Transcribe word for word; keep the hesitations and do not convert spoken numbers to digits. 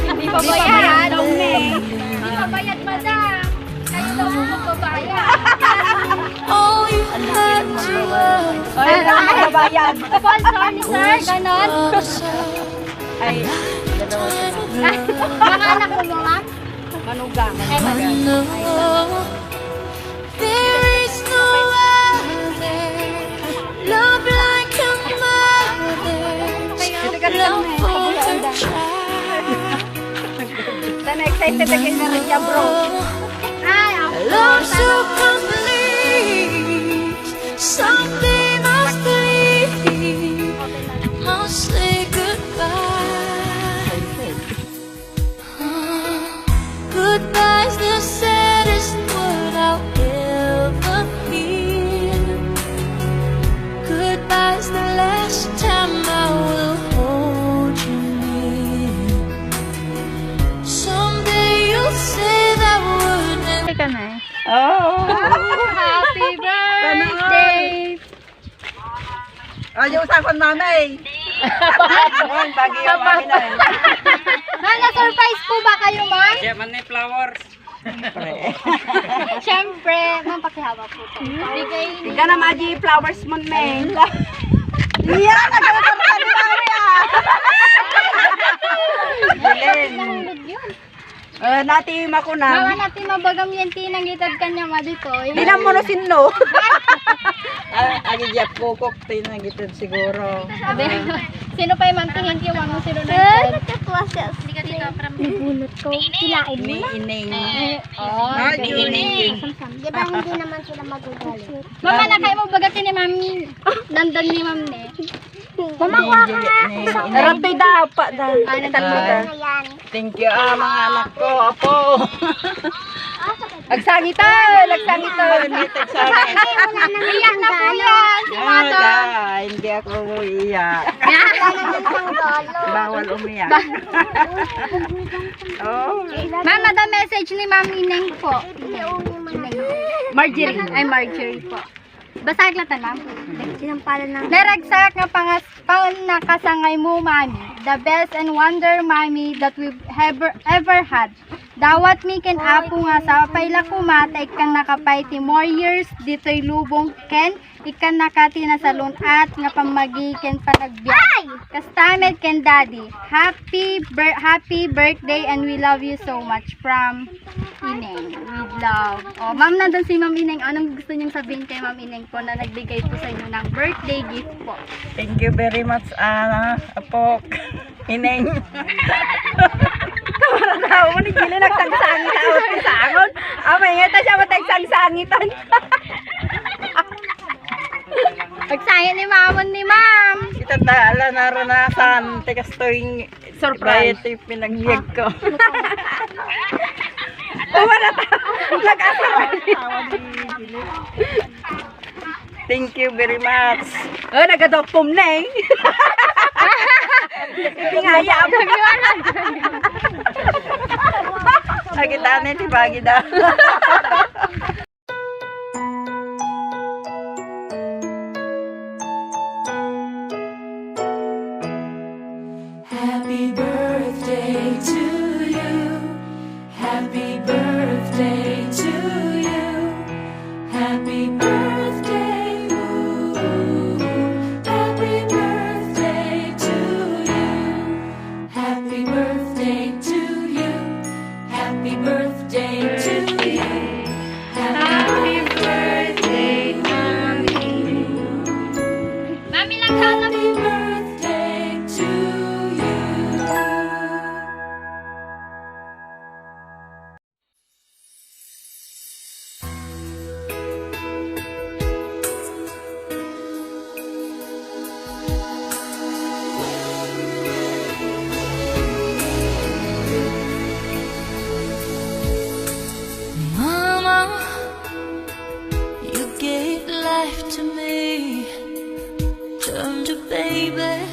Hindi pa bayad. Hindi pa bayad, madam. Kayo daw po magbabayad. Sponsor ni sir, ganon. Ay, mga anak mo, ma'am? Manugang. Ay, manugang. There is no other love like a mother. Love for her child. Sana excited again na rin siya, bro. Ay, ako. Love so complete. Someday must leave. Must say goodbye. Goodbye's the saddest word I'll ever hear. Goodbye's the last time I will hold you near. Someday you'll say that word and Teka na eh. Oh. Happy birthday! Ay, yung usakon, mami. Yan, bagay yung mami na eh. Ma, na-surprise po ba kayo, ma'am? Kaya man ni flowers. Siyempre, ma'am, pakihawak po to. Bigay ni Ika na, Maji, flowers mo, me. Iya, nagkakaroon ka ni mami, ah. Galing. Nahulog yun. Eh, nati makuna. Mama, nati mabagam yan, tinanggitad kanya, ma, ditoy. Di na mo no sinno. Ah, agi diak pukok, tinanggitad siguro. Sabi, sino pa yung ma'am? Tingin ko, ma'am, sino na yun? Nagkatuwa siya. Nabunot ko. Kilain mo Ni na. Ineng. Eh, oh, Ah, ni Julie. Ineng. Di ba hindi naman sila magugaling? Mama, na kayo mo baga ni ma'am, nandun ni ma'am, ne? Mama, kuha ka nga. Ni Ineng. Ratoy da, pa da. Ah, Itan mo da. Ayan. Thank you, ah, mga anak ko, apo. Agsangitan, agsangitan. Iyak na po yan, si Ah, Madam. Da, hindi ako umiiyak. Bawal umiyak. Oh. Ma'am, ada message ni Ma'am Ineng po. Marjorie. Ay, Marjorie po. Basahin lang ta, ma'am. Sinampalan ng Naragsak nga pangas-, pannakasangaymo, mami. The best and wonder, mami, that we've ever, ever had. Dawatmi ken Apo nga sapay la koma ta ikkannaka pay ti more years ditoy lubong ken ikkannaka ti nasalun-at nga pammagi ken panagbiag. Kasta met ken Daddy. Happy bir-, happy birthday and we love you so much. From Ineng, with love. Oh, ma'am, nandun si Ma'am Ineng. Anong gusto niyong sabihin kay Ma'am Ineng po na nagbigay po sa inyo ng birthday gift po? Thank you very much, ah, Apok. Ineng. Kamara tao mo ni Gili, nagsangsangit ako sa sangon. Amay nga, ta siya matagsangsangit. Nagsangit ni Mamon ni Ma'am. Kita ta, ala, naranasan, tikas tuwing Surprise. Iba ito yung pinagbiag ko. Wala ta. Nag-asar. Thank you very much. Oh, nagadopom na eh. Ipingayam. Nakita na yung tibagi daw. Happy birthday to you. Happy birthday to you. Happy birthday, ooh. Happy birthday to you. Happy birthday to you. Happy birthday to you. Happy birthday, Mommy. Mommy, lang ka, Mommy. Happy birthday to you. Mama, you gave life to me. Turned a baby